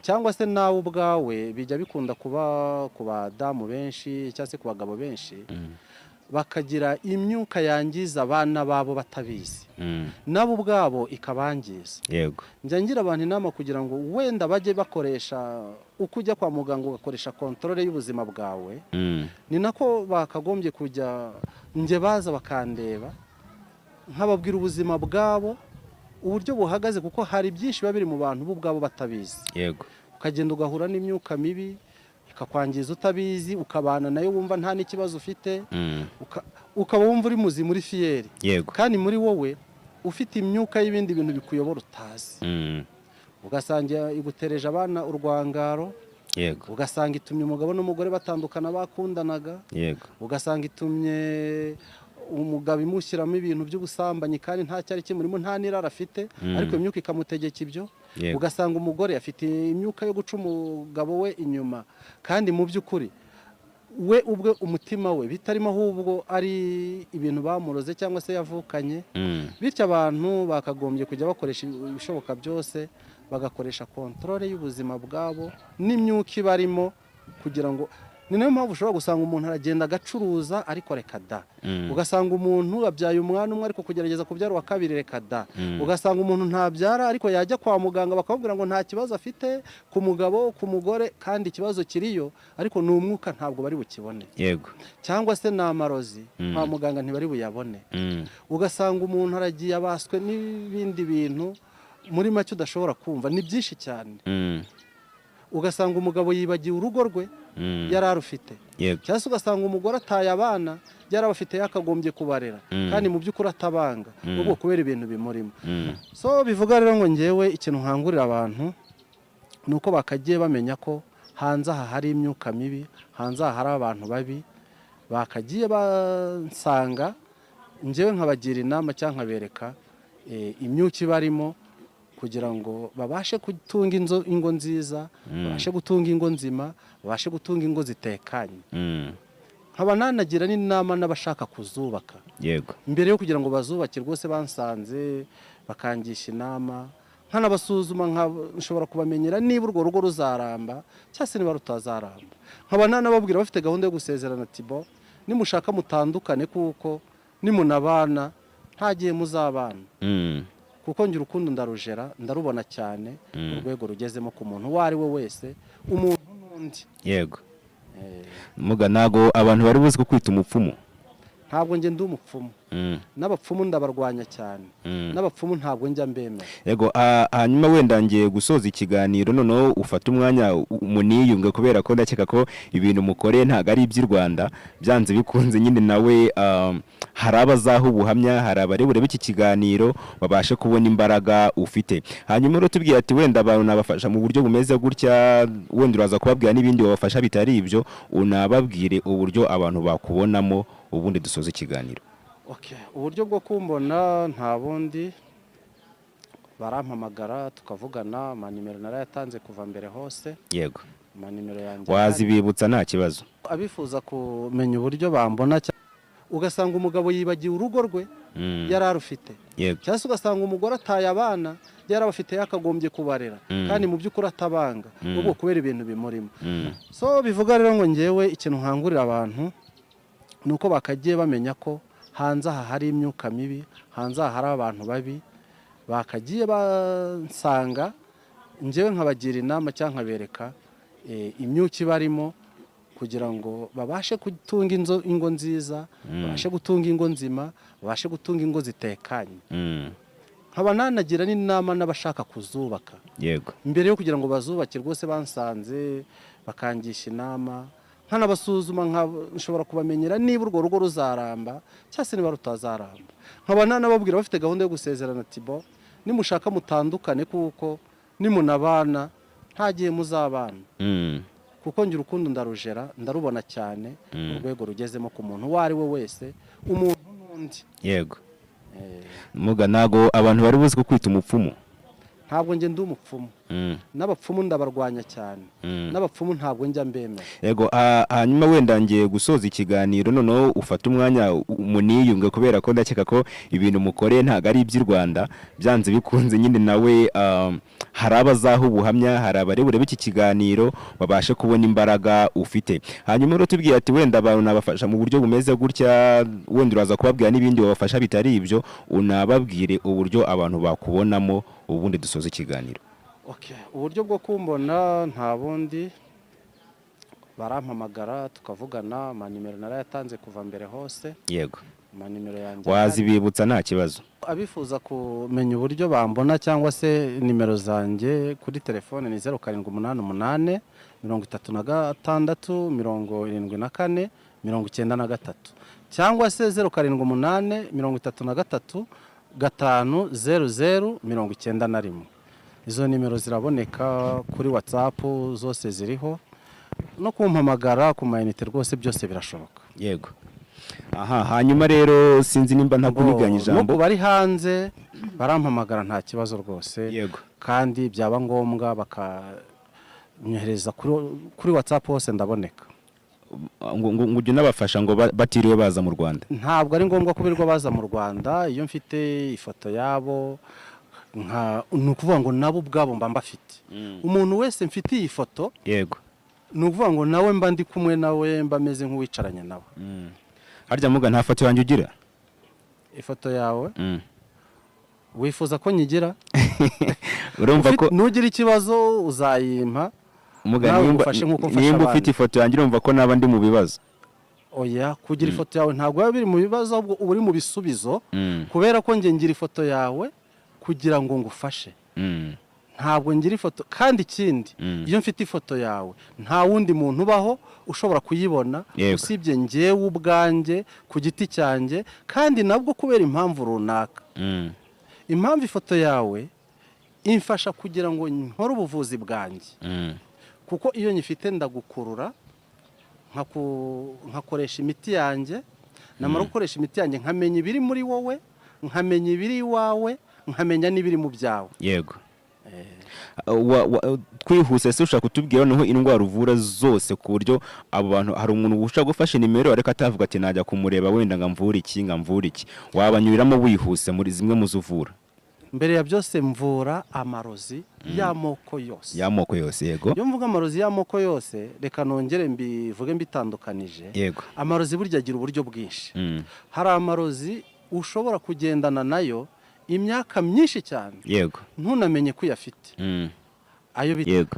Cyangwa se nawe ubwawe, bijya bikunda kuba ku badamu benshi cyangwa se ku bagabo benshi, bakagira imyuka yangiza abana babo batabizi, nabo ubwabo ikabangiza. Njya ngira abantu inama kugira ngo wenda bajye bakoresha, uko ujya kwa muganga ugakoresha contrôle y'ubuzima bwawe, ni nako bakagombye kujya njye baza bakandeba, nkababwira ubuzima bwabo uburyo buhagaze, kuko hari byinshi biba biri mu bantu bo ubwabo batabizi. Ukagenda ugahura n'imyuka mibi ikakwangiza utabizi, ukabana nayo wumva nta n'ikibazo ufite, ukaba wumva uri muzima, uri fier, kandi muri wowe ufite imyuka y'ibindi bintu bikuyobora utazi. Ugasanga igutereje abana urwangaro, ugasanga itumye umugabo n'umugore batandukana bakundanaga, ugasanga itumye umugabo imushyiramo ibintu by'ubusambanyi kandi nta cyari kimurimo, nta n'irara afite, ariko imyuka ikamutegeka ibyo. Ugasanga umugore afite imyuka yo guca umugabo we inyuma, kandi mu by'ukuri we ubwe umutima we bitarimo, ahubwo ari ibintu bamuroze cyangwa se yavukanye. Bityo abantu bakagombye kujya bakoresha ibishoboka byose, bagakoresha contrôle y'ubuzima bwabo n'imyuka ibarimo, kugira ngo, ni nayo mpamvu ushobora gusanga umuntu aragenda agacuruza, ariko reka da. Ugasanga umuntu abyaye umwana umwe, ariko kugerageza kubyara uwa kabiri, reka da. Ugasanga umuntu ntabyara, ariko yajya kwa muganga bakamubwira ngo nta kibazo afite ku mugabo, ku mugore, kandi ikibazo kiriyo, ariko ni umwuka, ntabwo bari bukibone, cyangwa se ni amarozi, kwa muganga ntibari buyabone. Ugasanga umuntu aragiye abaswe n'ibindi bintu, muri make udashobora kumva, ni byinshi cyane. Ugasanga umugabo yibagiwe urugo rwe yari arufite, cyangwa se ugasanga umugore ataye abana yari abafite, yakagombye kubarera, kandi mu by'ukuri atabanga, ubwo kubera ibintu bimurimo. So bivuga rero ngo ngewe ikintu nkangurira abantu ni uko bakagiye bamenya ko hanze aha hari imyuka mibi, hanze aha hari abantu babi. Bakagiye bansanga ngewe nkabagira inama cyangwa nkabereka imyuka ibarimo, kugira ngo babashe gutunga ingo nziza, babashe gutunga ingo nzima, babashe gutunga ingo zitekanye. Nkaba nanagira n'inama n'abashaka kuzubaka, mbere yo kugira ngo bazubake rwose bansanze bakangisha inama, nkanabasuzuma, nshobora kubamenyera niba urwo rugo ruzaramba cyangwa se niba rutazaramba. Nkaba nanababwira bafite gahunda yo gusezerana ati: "Bo nimushaka mutandukane, kuko nimunabana nta gihe muzabana." Kuko ngira urukundo ndarujera, ndarubona cyane urwego rugezemo ku muntu uwo ari we wese, umuntu n'undi. Yego. Muga ntago abantu bari buzi ko kwita umupfumu. Ntabwo njye ndi umupfumu. N'abapfumu ndabarwanya cyane. N'abapfumu ntabwo njya mbemera. Yego, hanyuma wenda ngiye gusoza ikiganiro, noneho ufate umwanya muniyunge, kubera ko ndakeka ko ibintu mukoreye ntabwo ari iby'i Rwanda. Byanze bikunze nyine nawe hari abazaha ubuhamya, hari abari b'iki kiganiro babashe kubona imbaraga ufite. Hanyuma rero tubwira ati wenda abantu nabafasha mu buryo bumeze gutya, wenda uraza kubabwira n'ibindi wabafasha bitari ibyo, unababwire uburyo abantu bakubonamo, ubundi dusoze ikiganiro. Okay. Uburyo bwo kumbona nta bundi. Barampamagara tukavugana, amanimero narayatanze kuva mbere hose. Yego. Amanimero yanjye Wazibibutsa, nta kibazo. Abifuza kumenya uburyo bambona, ugasanga umugabo yibagiwe urugo rwe yari arufite, cyangwa se ugasanga umugore ataye abana yari abafite yakagombye kubarera, kandi mu by'ukuri atabanga, ubwo kubera ibintu bimurimo. So bivuga rero ngo ngewe ikintu nkangurira abantu ni uko bakagiye bamenya ko hanze aha hari imyuka mibi, hanze aha hari abantu babi, bakagiye bansanga ngewe nkabagira inama cyangwa nkabereka imyuka ibarimo, kugira ngo babashe gutunga ingo nziza, babashe gutunga ingo nzima, babashe gutunga ingo zitekanye. Nkaba nanagira n'inama n'abashaka kuzubaka. Yego. Mbere yo kugira ngo bazubake rwose bansanze bakangisha inama, nkanabasuzuma, nshobora kubamenyera niba urwo rugo ruzaramba cyangwa se niba rutazaramba. Nkaba nanababwira bafite gahunda yo gusezerana ati bo nimushaka mutandukane, kuko nimunabana nta gihe muzabana. Kuko ngira urukundo ndarujera, ndarubona cyane urwego rugezemo ku muntu uwo ari we wese, umuntu n'undi. Yego. Muga, ntago abantu bari buzi ko kwita umupfumu. Ntabwo njye ndi umupfumu. N'abapfumu ndabarwanya cyane. N'abapfumu ntabwo njya mbemera. Yego. Hanyuma wenda ngiye gusoza ikiganiro, noneho ufate umwanya muniyunge, kubera ko ndakeka ko ibintu mukoreye ntabwo ari iby'i Rwanda, byanze bikunze nyine nawe hari abazaha ubuhamya, hari abarebure b'iki kiganiro babashe kubona imbaraga ufite. Hanyuma rero tubwiye ati wenda abantu nabafasha mu buryo bumeze gutya, wenda uraza kubabwira n'ibindi babafasha bitari ibyo, unababwire uburyo abantu bakubonamo, ubundi dusoze ikiganiro. Okay. Uburyo bwo kumbona nta bundi, barampamagara tukavugana, amanimero narayatanze kuva mbere hose. Yego. Amanimero yanjye Wazibibutsa, nta kibazo. Abifuza kumenya uburyo bambona cyangwa se nimero zanjye kuri telefone ni 0788 36 74 93, cyangwa se 078 33 5 00 91. Izo nimero ziraboneka kuri WhatsApp, zose ziriho, no kumpamagara ku mayinite rwose byose birashoboka. Yego. Aha, hanyuma rero sinzi nimba ntakuniganya ijambo. No bari hanze barampamagara nta kibazo rwose. Yego. Kandi byaba ngombwa bakanyohereza kuri WhatsApp hose ndaboneka. Ngo ujye unabafasha ngo batiriwe baza mu Rwanda. Ntabwo ari ngombwa kubirirwa baza mu Rwanda, iyo mfite ifoto yabo ni ukuvuga ngo nabo ubwabo mba mbafite. Umuntu wese mfite iyi foto, yego, ni ukuvuga ngo nawe mba ndi kumwe nawe, mba meze nk'uwicaranye nawe. Harya muga nta foto yanjye ugira? Ifoto yawe? Wifuza ko nyigira? Urumva ko nugira ikibazo uzayimpa. Muga nimba ufite ifoto yanjye urumva ko naba ndi mu bibazo. Oya, kugira ifoto yawe ntabwo biba biri mu bibazo, ahubwo uba uri mu bisubizo, kubera ko nge ngira ifoto yawe kugira ngo ngufashe. Ntabwo ngira ifoto, kandi ikindi iyo mfite ifoto yawe nta wundi muntu ubaho ushobora kuyibona usibye ngewe ubwanjye ku giti cyanjye, kandi nabwo kubera impamvu runaka. Impamvu ifoto yawe imfasha kugira ngo nkore ubuvuzi bwanjye, kuko iyo nyifite ndagukurura nkakoresha imiti yanjye, namara gukoresha imiti yanjye nkamenya ibiri muri wowe, nkamenya ibiri iwawe, nkamenya n'ibiri mu byawe. Yego. Twihuse se ushaka kutubwira noneho indwara uvura zose, ku buryo abo bantu hari umuntu ushaka gufasha nimero ariko atavuga ati najya kumureba wenda nga mvura iki nga mvura iki, wabanyuriramo wihuse muri zimwe mu zuvura? Mbere ya byose mvura amarozi y'amoko yose. Y'amoko yose, yego. Iyo mvuga amarozi y'amoko yose, reka nongere mbivuge mbitandukanije. Yego. Amarozi burya agira uburyo bwinshi. Hari amarozi ushobora kugendana nayo imyaka myinshi cyane. Yego. Ntunamenye ko uyafite. Ayo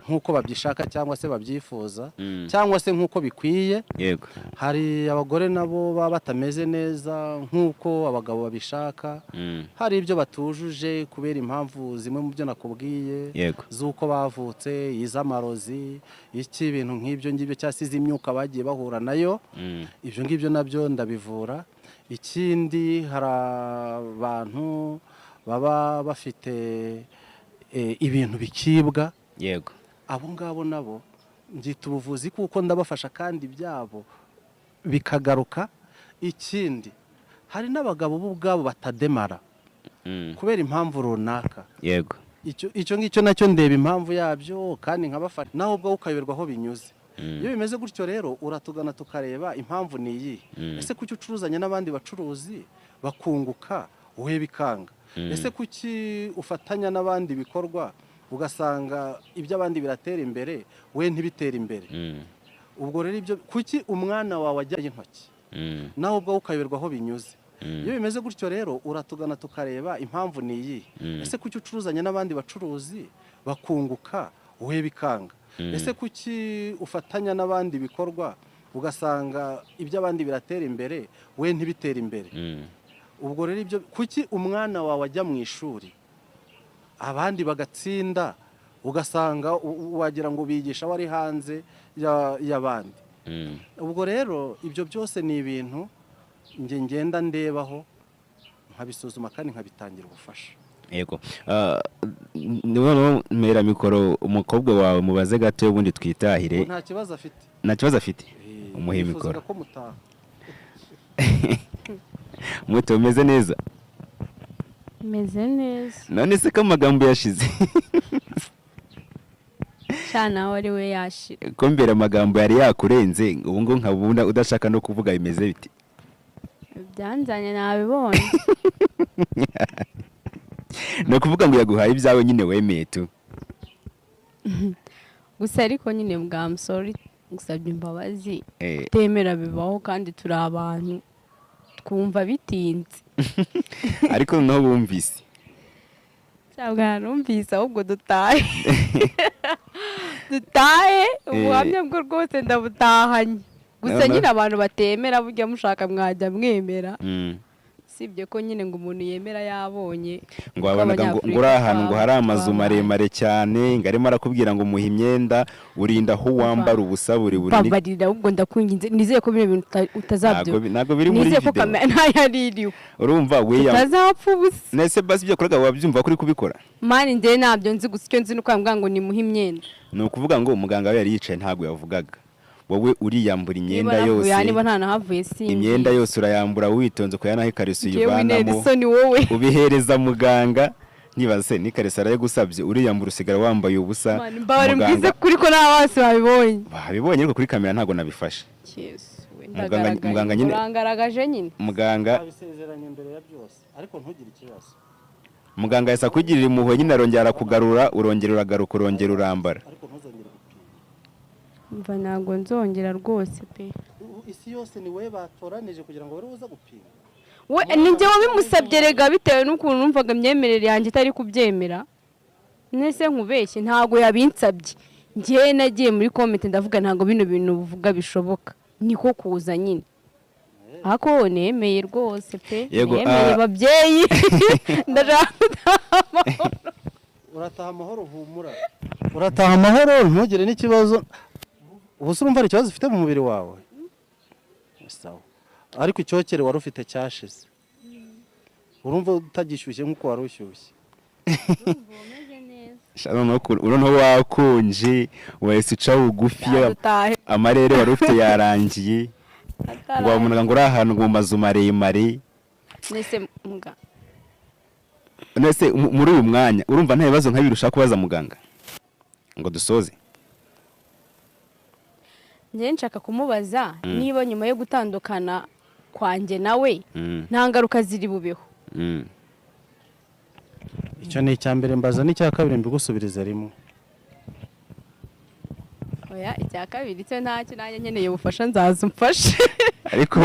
nkuko babyishaka cyangwa se babyifuza, cyangwa se nkuko bikwiye. Yego. Hari abagore nabo baba batameze neza nkuko abagabo babishaka. Hari ibyo batujuje kubera impamvu zimwe mu byo nakubwiye, z'uko bavutse, iz'amarozi, iki ibintu nk'ibyo ngibyo, cyangwa se iz'imyuka bagiye bahura nayo. Ibyo ngibyo nabyo ndabivura. Ikindi hari abantu baba bafite ibintu bikibwa. Yego. Abo ngabo nabo mbyita ubuvuzi kuko ndabafasha kandi byabo bikagaruka. Ikindi hari n'abagabo bo ubwabo batademara. Kubera impamvu runaka. Yego. Icyo ngicyo nacyo ndeba impamvu yabyo kandi nkabafasha, nawe ubwo ukayoberwa aho binyuze. Iyo bimeze gutyo rero uratugana tukareba impamvu ni iyi. Ese kuki ucuruzanya n'abandi bacuruzi bakunguka wowe bikanga? Ese kuki ufatanya n'abandi bikorwa ugasanga iby'abandi biratera imbere we ntibitere imbere? Ubwo rero ibyo, kuki umwana wawe ajya intoki nawe ubwo ukayoberwa aho binyuze? Iyo bimeze gutyo rero uratugana tukareba impamvu ni iyi. Ese kuki ucuruzanya n'abandi bacuruzi bakunguka wowe bikanga? Ese kuki ufatanya n'abandi bikorwa ugasanga iby'abandi biratera imbere we ntibitere imbere? Ubwo rero ibyo, kuki umwana wawe ajya mu ishuri abandi bagatsinda ugasanga wagira ngo bigisha wari hanze y'abandi? Ubwo rero ibyo byose ni ibintu nge ngenda ndebaho nkabisuzuma kandi nkabitangira ubufasha. Yego. Noneho mpera mikoro umukobwa wawe mubaze gato ubundi twitahire. Nta kibazo afite. Nta kibazo afite. Umuhe mikoro. Ko mutaha. Muto umeze neza? Meze neza. None se ko amagambo yashize? Cyana wari we yashira. Ko mbere amagambo yari yakurenze ubu ngo nkabunda udashaka no kuvuga bimeze biti? Byanzanye nabibonye. No kuvuga ngo yaguhaye ibyawe nyine wemeye tu. Gusa ariko nyine bwa I'm sorry, gusabye imbabazi. Temera bibaho kandi turi abantu twumva bitinze. Ariko noneho bumvise. Cyangwa numvise ahubwo dutahe. Dutahe ubuhamya bwo rwose ndabutahanye. Gusa nyine abantu batemera burya mushaka mwajya mwemera. Sibye ko nyine ngo umuntu yemera yabonye ngo wabonaga ngo uri ahantu ngo hari amazu maremare cyane ngo arimo arakubwira ngo muhe imyenda urinda aho wambara ubusa buri buri. Babarira ahubwo ndakwinginze nizeye ko bino bintu utazabyo. Ntabwo biri muri video. Nizeye ko ntayari iriho. Urumva we utazapfa ubusa. Nese basi ibyo koraga wabyumva kuri kubikora? Mani nde nabyo nzi gusa icyo nzi nuko ambwira ngo nimuhe imyenda. Ni ukuvuga ngo umuganga we yari yicaye ntabwo yavugaga. Wowe uriyambura imyenda yose, niba nta nahavuye sinzi imyenda yose urayambura witonze ko yanaho ikariso uyivanamo ubihereza muganga. Nibaza se n'ikariso arayigusabye uriyambura usigara wambaye ubusa. Mbabare mbwize kuri ko nta bose babibonye. Babibonye ariko kuri kamera ntago nabifashe. Muganga nyine urangaragaje nyine. Muganga abisezeranye imbere ya byose ariko ntugire ikibazo. Muganga yasa kugirira impuhwe nyine arongera arakugarura urongera uragaruka urongera urambara. Mva ntabwo nzongera rwose pe. Isi yose ni we batoranije kugira ngo uza gupima. We ninjye wabimusabye rega bitewe n'ukuntu numvaga imyemerere yanjye itari kubyemera. Nese nkubeshye ntabwo yabinsabye. Njye nagiye muri comment ndavuga ntabwo bino bintu uvuga bishoboka. Niko kuza nyine. Ako nemeye rwose pe. Nemeye babyeyi. Ndashaka urataha amahoro humura. Urataha amahoro ntugire n'ikibazo. Ubu se urumva ari ikibazo ufite mu mubiri wawe? Sawa. Ariko icyokere wari ufite cyashize. Urumva utagishyushye nkuko wari ushyushye. Noneho wakonje wahise uca bugufi amarere wari ufite yarangiye. Ngo wabonaga ngo uri ahantu mu mazu maremare. Nese muri uyu mwanya urumva nta bibazo nka birusha kubaza muganga ngo dusoze? Njye nshaka kumubaza niba nyuma yo gutandukana kwanjye nawe nta ngaruka ziri bubeho. Icyo ni icya mbere mbaza n'icya kabiri mbigusubirize rimwe. Oya icya kabiri cyo ntacyo nanjye nkeneye ubufasha nzaza umfashe. Ariko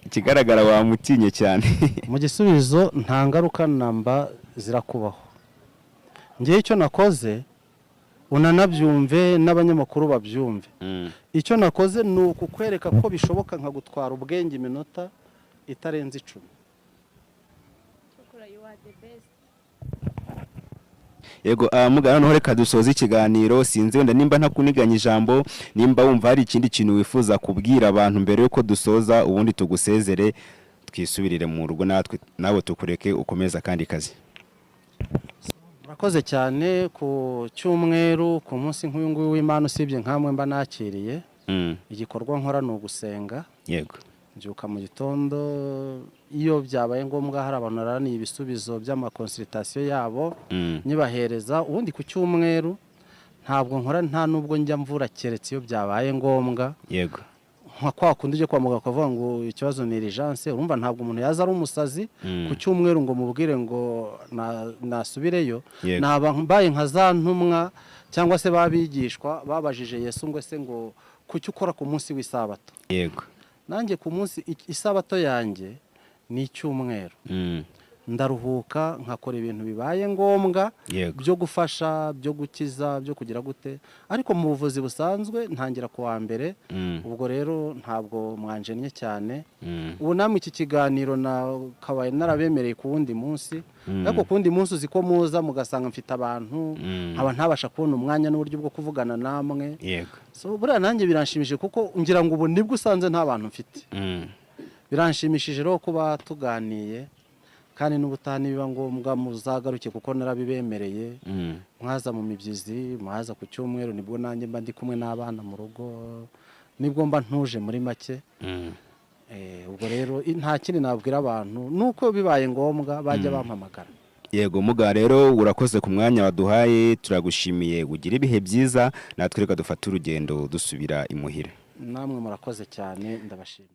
ikigaragara wamutinye cyane. Mu gisubizo nta ngaruka namba zirakubaho. Ngiye icyo nakoze unanabyumve n'abanyamakuru babyumve. Icyo nakoze ni ukukwereka ko bishoboka nkagutwara ubwenge iminota itarenze 10. Yego mugana noneho reka dusoze ikiganiro. Sinzi wenda nimba ntakuniganya ijambo, nimba wumva hari ikindi kintu wifuza kubwira abantu mbere yuko dusoza ubundi tugusezere twisubirire mu rugo natwe nawe tukureke ukomeza kandi kazi. Murakoze cyane ku cyumweru ku munsi nk'uyu nguyu w'Imana usibye nkamwe mba nakiriye. Igikorwa nkora ni ugusenga. Yego. Mbyuka mu gitondo, iyo byabaye ngombwa hari abantu naraniye ibisubizo by'amakonsultation yabo, nyibahereza. Ubundi ku cyumweru ntabwo nkora, nta nubwo njya mvura, keretse iyo byabaye ngombwa, nka kwa kundi ujya kwa muganga ukavuga ngo ikibazo ni urgence. Urumva ntabwo umuntu yaza ari umusazi ku cyumweru ngo mubwire ngo nasubireyo. Naba mbaye nka za ntumwa cyangwa se babigishwa babajije Yesu ngo ese ngo kuki ukora ku munsi w'isabato? Nanjye ku munsi isabato yanjye ni icyumweru, ndaruhuka nkakora ibintu bibaye ngombwa byo gufasha, byo gukiza, byo kugira gute. Ariko mu buvuzi busanzwe ntangira ku wa mbere. Ubwo rero ntabwo mwanjennye cyane. Ubu namwe iki kiganiro nakabaye narabemereye ku wundi munsi, ariko ku wundi munsi uzi ko muza mugasanga mfite abantu, nkaba ntabasha kubona umwanya n'uburyo bwo kuvugana namwe. So buriya nanjye biranshimishije, kuko ngira ngo ubu nibwo usanze nta bantu mfite. Biranshimishije rero kuba tuganiye, kandi n'ubutaha nibiba ngombwa muzagaruke, kuko narabibemereye. Mwaza mu mibyizi, mwaza ku cyumweru, nibwo nanjye mba ndi kumwe n'abana mu rugo, nibwo mba ntuje muri make. Ubwo rero nta kindi nabwira abantu, nuko bibaye ngombwa bajya bampamagara. Yego muga, rero urakoze ku mwanya waduhaye, turagushimiye, ugira ibihe byiza. Natwe reka dufate urugendo dusubira imuhira. Namwe murakoze cyane, ndabashimiye.